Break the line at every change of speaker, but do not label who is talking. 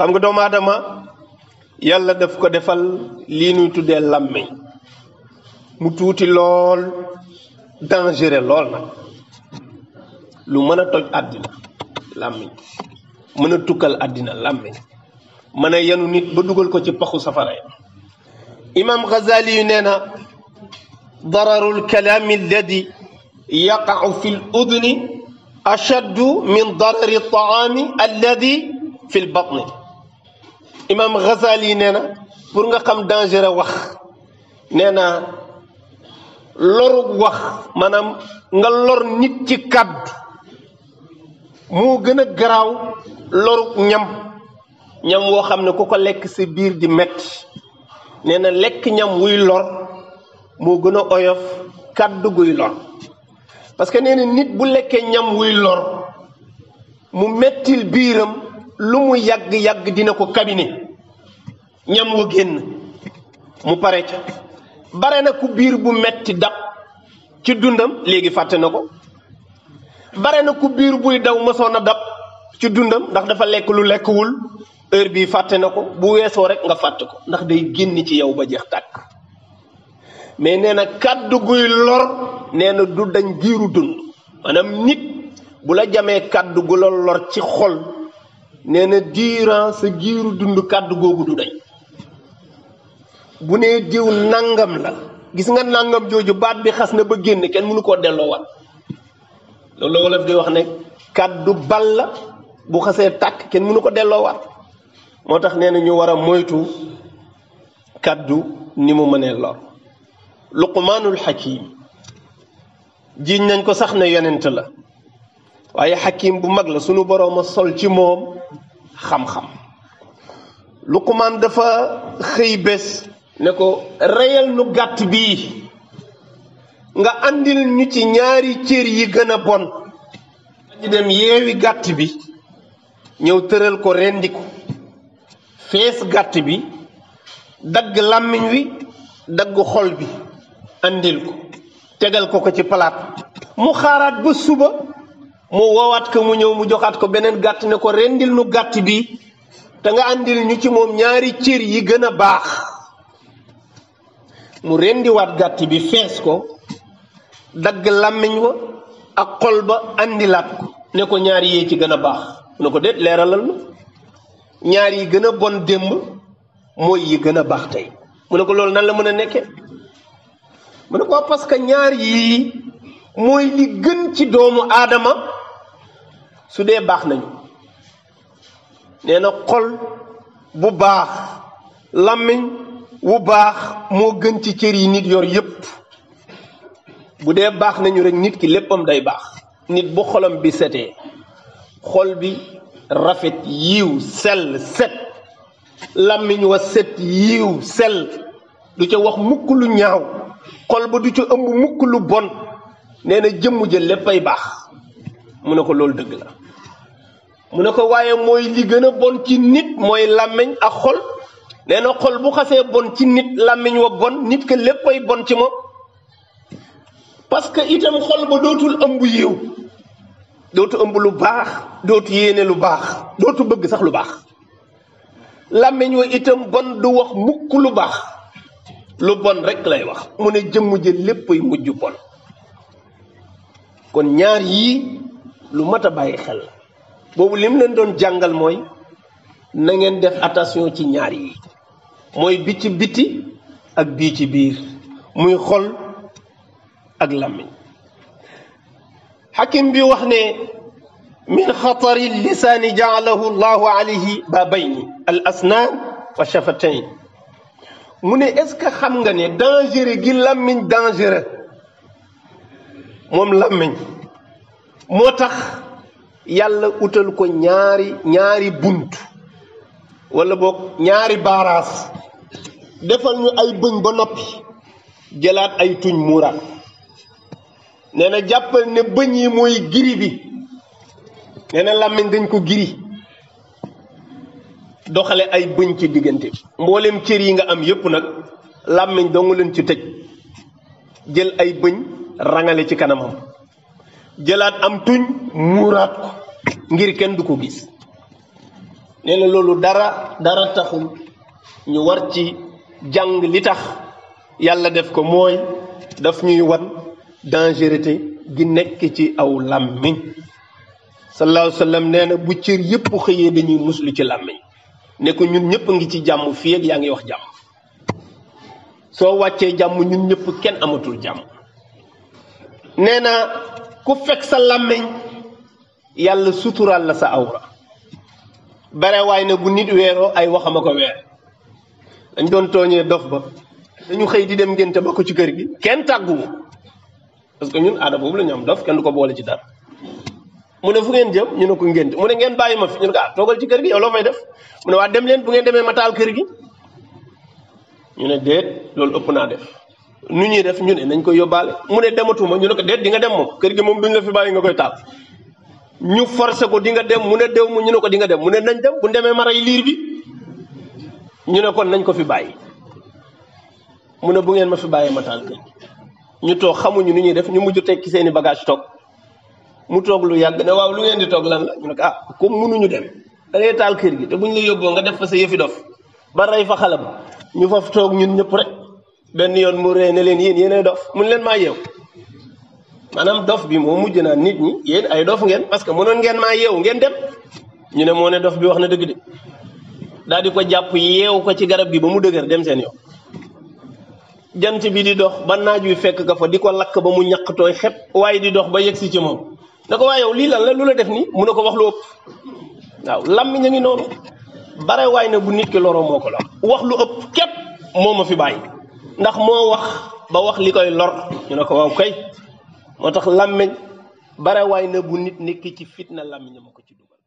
xam nga doomu aadama yàlla daf ko defal lii nuy tuddee làmmiñ mu tuuti lool dangereux lool nag lu mën a toj àddina làmmiñ mën a tukkal àddina làmmiñ mën a yenu nit ba dugal ko ci paxu safara yi imam Ghazali yu nee na dararul kalaami alladi yaqa'u fi l udni ashaddu min darari taami alladi fi l batni imam Ghazali yi nee na pour nga xam dangereux wax nee na lorug wax maanaam nga lor nit ci kàddu moo gën a garaaw lorug ñam woo xam ne ku ko lekk sa biir di metti nee na lekk ñam wuy lor moo gën a oyof kàddu guy lor parce que nee na nit bu lekkee ñam wuy lor mu mettil biiram lu mu yàgg-yàgg dina ko kabine ñam wa génn mu pare ca bare na ku biir bu metti dab ci dundam léegi fàtte na ko bare na ku biir buy daw mësoon a dab ci dundam ndax dafa lekk lu lekkwul heure bii fàtte na ko bu weesoo rek nga fàtte ko ndax day génn ci yow ba jeex tàkk mais nee na kàddu guy lor nee na du dañ giiru dund maanaam nit bu la jamee kàddu gu la lor ci xol nee na durant sa giiru dund kàddu googu du dañ bu nee diw nangam la gis nga nangam jooju baat bi xas na ba génn kenn mënu koo delloowaat loolu la wolof di wax ne kàddu bal la bu xasee tàkk kenn mënu ko delloowaat moo tax nee na ñu war a moytu kàddu ni mu mënee lor luqmaanul xakim jiiñ nañ ko sax ne yonent la waaye xakim bu mag la sunu boroom a sol ci moom xam-xam luqmaan dafa xëy bés ne ko reyal nu gàtt bii nga andil ñu ci ñaari cër yi gën a bon ñu dem yeewi gàtt bi ñëw tëral ko rendi ko fees gàtt bi dagg làmmiñ wi dagg xol bi andil ko tegal ko ko ci palaat mu xaaraat ba suba mu woowaat ko mu ñëw mu joxaat ko beneen gàtt ne ko rendil nu gàtt bi te nga andil ñu ci moom ñaari cër yi gën a baax mu rendiwaat gàtt bi fees ko dagg làmmiñ wa ak xol ba andilaat ko ne ko ñaari yee ci gën a baax mu ne ko déet leeralal na ñaar yi gën a bon démb mooy yi gën a baax tey mu ne ko loolu nan la mën a nekke mu ne ko parce que ñaar yii mooy li gën ci doomu aadama su dee baax nañu nee na xol bu baax làmmiñ wu baax moo gën ci cër yi nit yor yépp bu dee baax nañu rek nit ki léppam day baax nit bu xolam bi setee xol bi rafet yiw sell set làmmiñ wa set yiw sell du ca wax mukk lu ñaaw xol ba du ca ëmb mukk lu bon nee na jëmm jël léppay baax mu ne ko loolu dëgg la mu ne ko waaye mooy li gën a bon ci nit mooy làmmiñ ak xol nee na xol bu xasee bon ci nit làmmiñ wa bon nit que léppay bon ci moom parce que itam xol ba dootul ëmb yiw dootu ëmb lu baax dootu yéene lu baax dootu bëgg sax lu baax làmmiñ wa itam bon du wax mukk lu baax lu bon rek lay wax mu ne jëmm jël léppay mujj bon kon ñaar yii lu mat a bàyyi xel boobu lim leen doon jàngal mooy na ngeen def attention ci ñaar yi mooy bi ci biti ak bii ci biir muy xol ak làmmiñ xakim bi wax ne min xatari lisaani jaalahu llahu alayhi baabayni al asnaan wa shafatayn mu ne est-ce que xam nga ne dangereux gi làmmiñ dangereux moom làmmiñ moo tax yàlla utal ko ñaari bunt wala boog ñaari baaraas defal ñu ay bëñ ba noppi jëlaat ay tuñ muuraat nee na jàppal ne bëñ yi mooy giri bi nee na làmmiñ dañ ko giri doxale ay bëñ ci diggante mboolem cër yi nga am yépp nag làmmiñ dong leen ci tëj jël ay bëñ rangale ci kanamam jëlaat am tuñ muuraat ko ngir kenn du ko gis nee na loolu dara taxul ñu war ci jàng li tax yàlla def ko mooy daf ñuy wan dangerosité gi nekk ci aw làmmiñ sallallahu alayhi wa sallam nee na bu cër yëpp xëyee dañuy muslu ci làmmiñ ne ko ñun ñëpp ngi ci jàmm fii ak yaa ngi wax jàmm soo wàccee jàmm ñun ñëpp kenn amatul jàmm nee na ku fekk sa làmmiñ yàlla suturaal la sa awra bare waay na bu nit weeroo ay waxama ko weer dañ doon tooñee dof ba dañu xëy di dem ngénte ba ko ci kër gi kenn tàgguwu parce que ñun aada boobu la ñu am dof kenn du ko boole ci dara mu ne fu ngeen jëm ñu ne ko ngénte mu ne ngeen bàyyi ma fi ñu ne ko toogal ci kër gi yow loo fay def mu ne waa dem leen bu ngeen demee ma taal kër gi ñu ne déet loolu ëpp naa def nu ñuy def ñu ne nañ ko yóbbaale mu ne dematuma ñu ne ko déet di nga dem moom kër gi moom duñ la fi bàyyi nga koy taal ñu forcé ko di nga dem mu ne déw mu ñu ne ko di nga dem mu ne nañ dem bu demee ma rey liir bi ñu ne kon nañ ko fi bàyyi mu ne bu ngeen ma fi bàyyee ma taal kër gi ñu toog xamuñu ni ñuy def ñu mujj tekki seeni bagage toog mu toog lu yàgg ne waaw lu ngeen di toog lan la ñu ne ko comme mënuñu dem da ngay taal kër gi te buñ la yóbboo nga def fa sa yëfi dof ba rey fa xale ba ñu fa toog ñun ñëpp rek benn yoon mu ree ne leen yéenay dof mun leen maa yeew maanaam dof bi moo mujj naa nit ñi yéen ay dof ngeen parce que mënoon ngeen maa yeew ngeen dem ñu ne moo ne dof bi wax na dëgg de daal di ko jàpp yeew ko ci garab gi ba mu dëgër dem seen yoon jant bi di dox ba naaj wi fekk ka fa di ko lakk ba mu ñàkk tooy xepp waaye di dox ba yegg si ci moom ne ko waaye yow lii lan la lu la def nii mu ne ko wax lu ëpp waaw làmmiñ a ngi noonu bare waay na bu nit ki loroo moo ko lor wax lu ëpp képp moo ma fi bàyyi ndax moo wax ba wax li koy lor ñu ne ko waaw kay moo tax làmmiñ bare waay na bu nit nekk ci fitna làmmiñ ma ko ci dugal